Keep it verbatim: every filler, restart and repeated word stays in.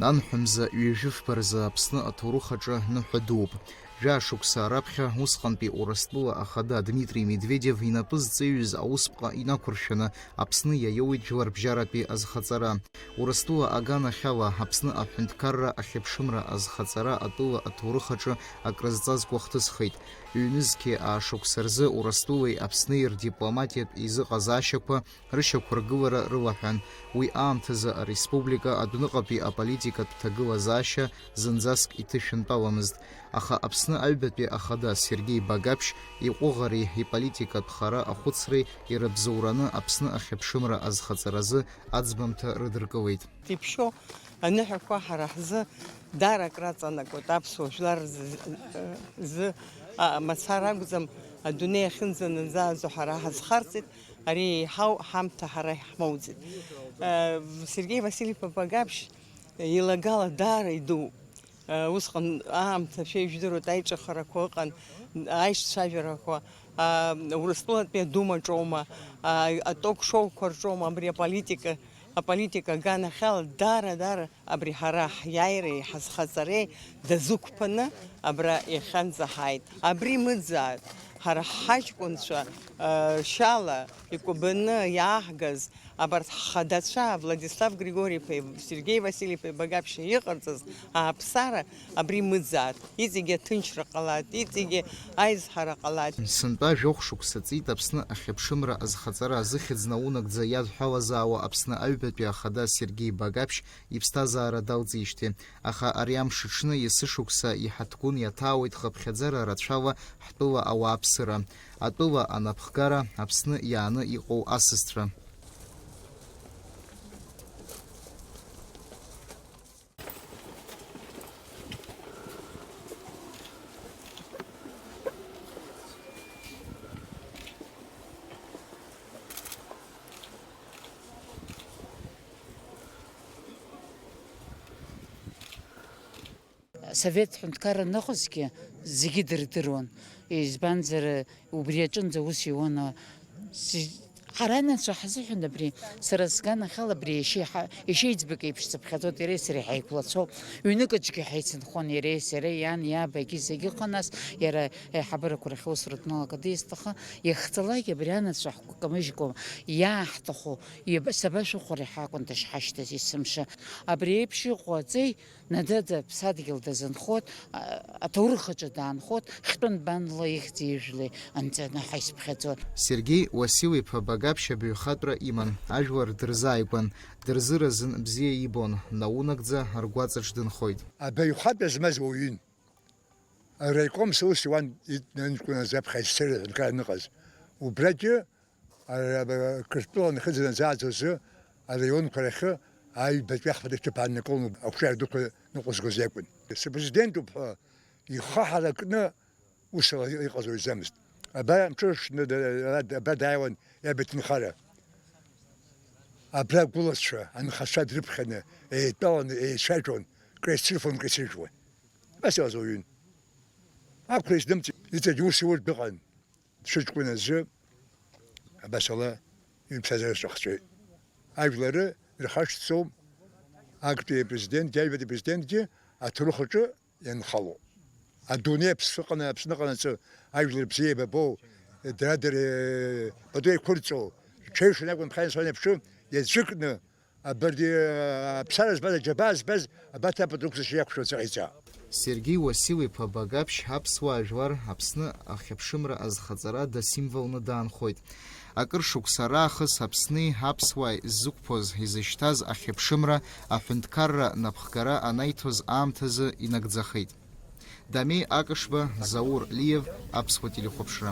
Анҳәа мза ҩажәи фба рзы Аԥсны аҭоурых аҿы ныҳәа дууп. Жәа шықәса раԥхьа усҟантәи Урыстәыла ахада Дмитрий Медведев инапы зҵаҩыз аусԥҟа инақәыршәаны Аԥсны иаиоуит жәларбжьаратәи азхаҵара. Урыстәыла аганахьала Аԥсны аҳәынҭқарра ахьыԥшымра азхаҵара атәыла аҭоурых аҿы акрызҵазкуа хҭысхеит. Ҩнызқьи аашықәса рзы Урыстәылеи Аԥсни рдипломатиатә еизыҟазаашьақәа рышьақәыргылара рылаҳәан. Уи аамҭазы ареспублика адәныҟатәи аполитикатә ҭагылазаашьа зынӡаск иҭышәынтәаламызт. Аха Аԥсны аҩбатәи ахада Сергеи Багаԥшь иҟәыӷареи иполитикатә хара ахәыцреи ирыбзоураны Аԥсны ахьыԥшымра азхаҵаразы аӡбамҭа рыдыркылеит. Иԥшьоу аныҳәақәа ҳара ҳзы даара акраҵанакуеит, аԥсуа жәлар рзы, рзы, а, мацара акәӡам, адунеи ахьынӡанынӡааӡо ҳара ҳазхарҵеит, ари еиҳау ҳамҭа ҳара иаҳмоуӡеит. Э, Сергеи Васильев-иԥа Багаԥшь илагала даара идуу. Э, усҟан аамҭа шәеижәдыруеит, аиҿахарақәа ыҟан, аишцәажәарақәа, а, Урыстәылатәи адумаҿоума, а, аток-шоуқәа рҿоума, абри аполитика, аполитика аганахьала даара, даара абри ҳара ҳиааиреи ҳазхаҵареи дазықәԥаны абра иахьанӡа ҳааит. Абри мыӡааит, ҳара ҳҳаҷкәынцәа, а, шьала икәабаны иааҳгаз абарҭ ҳхадацәа, Владислав Григорий-иԥеи Сергеи Васильев-иԥеи Багаԥшьа иҟарҵаз ааԥсара абри мыӡааит. Иҵегьы аҭынчра ҟалааит, иҵегьы аизҳара ҟалааит. Сынтәа жәохә шықәса ҵит Аԥсны ахьыԥшымра азхаҵара зыхьӡ наунагӡа иадҳәалазаауа Аԥсны аҩбатәи ахада Сергеи Багаԥшь иԥсҭазаара далҵижьҭеи. Аха ари амш аҽны есышықәса иҳаҭгәын иаҭаауеит хыԥхьаӡара рацәала ҳтәыла ауааԥсыра, атәыла анапхгара, Аԥсны иааны иҟоу асасцәа. Асовет ҳәынҭқарра аныҟазгьы зегьы дырдыруан. Избанзар, убри аҿынӡа ус иуан, а, си-, ҳара анацәа ҳзыҳәан абри, сара сганахьала абри иашьа-, иашьеиҵбык еиԥш сыԥхьаӡоит, иареи сареи ҳаиқәлацәоуп. Ҩныкаҿгьы ҳаицынхон иареи сареи, иан, иаб, егьи зегьы ыҟан, нас иара аиҳабырақәа рахь аусура дналага дизҭахын, иахьцалак абри анацәа ҳгәы камыжькәа иааҳҭаху, иаба-, сабашәыхәари ҳакәын дышҳашьҭаз есымша. Абри еиԥш иҟоу аҵеи Наӡаӡа аԥсадгьыл дазынхоит, а, аҭоурых аҿы даанхоит, хьтәы нбанла ихьӡи ижәлеи анҵаны ҳаизԥхьаӡоит. Сергеи Уасил-иԥа Багаԥшь абаҩхатәра иман, ажәлар дырзааигәан, дырзыразын, бзиа ибон, наунагӡа ргәаҵаҿ дынхоит. Абаҩхатәра змаз уаҩын. Араиком сус иуан, ит-, нанҷкәын азы аԥхьа ссир аҳәынҭқар аныҟаз. Убрагьы Ара, ара, Қырҭтәыла нхыҵ аназааӡо азы араионқәа рахьы аҩбатәи ахԥатәи аҭыԥ ааннакылон, ақәҿиара дуқәа ныҟәызгоз иакәын. Сыпрезидентуп ҳәа ихы ҳаракны ус ала иҟаз уаҩӡамызт. Абар амҽыршны да-, ара, абар дааиуан иаб иҭынхара. Абра агәылацәа, анхацәа дрыԥхьаны, еидтәаланы, еицәажәон, креицырфон, креицыржәуан. Абас иҟаз уаҩын. Ақәра издымҵит, иҵегь ус иуртә ыҟан. Дшыҷкәын азы абасала иԥсҭазаара рҿахҵәеит. Ажәлары ирхашҭӡом актәи апрезидентгьы, аҩбатәи апрезидентгьы аҭоурых аҿы ианхало. Адунеи Аԥсны ҟана-, Аԥсны ҟанаҵы ажәлар бзиа еибабоу, дара-дара пату еиқәырҵо, рҽеиҩшаны акәын ԥхьа ианцон еиԥш, иаӡәыкны Абарҭ, э, аԥсара збаз, аџьабаа збаз, абарҭ апату рықәҵашьа иақәшәо аҵәаҟьаҵәа. Сергеи Уасил-иԥа Багаԥшь аԥсуаа жәлар Аԥсны ахьыԥшымра азхаҵара дасимволны даанхоит. Акыр шықәса раахыс Аԥсни аԥсуааи ззықәԥоз, изышьҭаз ахьыԥшымра, аҳәынҭқарра напхгара анаиҭоз аамҭазы инагӡахеит. Дамеи Акышба, Заур Лиев, Аԥсуа телехәаԥшра.